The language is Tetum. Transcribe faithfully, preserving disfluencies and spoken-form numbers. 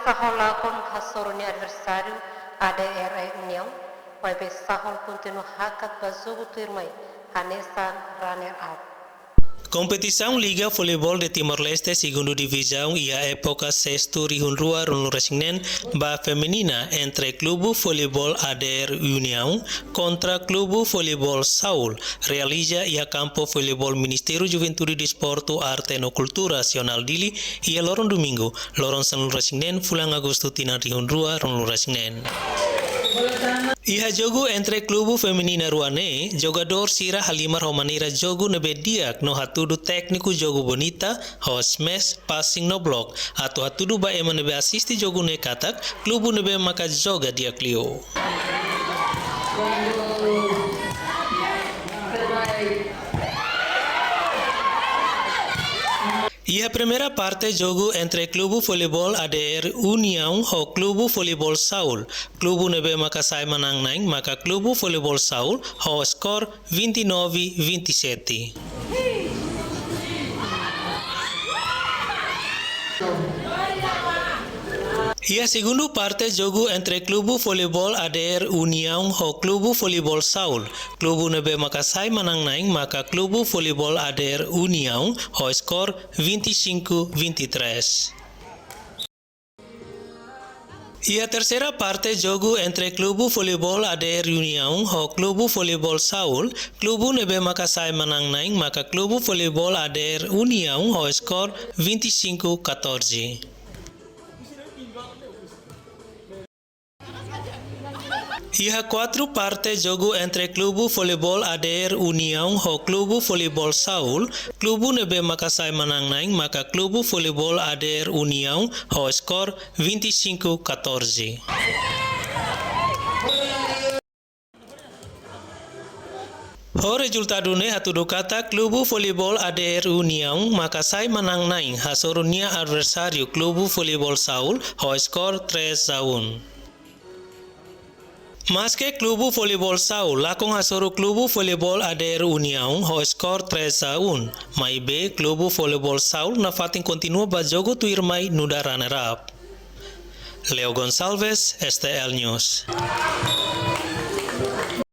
Sahol lakon hasoru nia adversáriu A D R União, maibé Sahol kontinua hakat ba jogu tuirmai hanesan runner-up. Kompetisaun Liga Voleibol de Timor-Leste Segundu Divizaun iha époka sestu rihun rua ruanulu-resin-neen ba feminina entre Klubu Voleibol A D R União kontra Klubu Voleibol Saul realiza iha kampu voleibol Ministériu Juventude, Desportu, Arte no Kultura Nasionál Dili iha loron Domingu, loron sanulu-resin-neen fulan Agostu tinan rihun rua ruanulu-resin-neen. Iha jogu entre klubu feminina rua ne'e, jogadór sira halimar ho maneira jogu ne'ebé di'ak no hatudu tékniku jogu bonita, ho smash, passing no block, atu hatudu ba ema ne'ebé asiste jogu ne'e katak klubu ne'ebé maka joga di'ak liu. Iha primeira parte jogu entre Klubu Voleibol A D R União ho Klubu Voleibol Saul, klubu ne'ebé maka sai manán-na'in maka Klubu Voleibol Saul ho skor vinte e nove vinte e sete. Iha segundu parte jogu entre Klubu Voleibol A D R União ho Klubu Voleibol Saul, klubu ne'ebé maka sai manán-na'in maka Klubu Voleibol A D R União ho skor vinte e cinco vinte e três. Iha terseira parte jogu entre Klubu Voleibol A D R União ho Klubu Voleibol Saul, klubu ne'ebé maka sai manán-na'in maka Klubu Voleibol A D R União ho skor vinte e cinco catorze. Iha kuartu parte jogu entre Klubu Voleibol A D R União ho Klubu Voleibol Saul, klubu ne'ebé maka sai manán-na'in maka Klubu Voleibol A D R União ho skor vinte e cinco catorze. Ho rezultadu ne'e hatudu katak Klubu Voleibol A D R União maka sai manán-na'in hasoru nia adversáriu Klubu Voleibol Saul ho skor três a um. Maske Klubu Voleibol Saul lakon hasoru Klubu Voleibol A D R União ho skor três a um, maibé Klubu Voleibol Saul nafatin kontinua ba jogu tuirmai nu'udar runner-up. Leo Gonçalves, S T L News.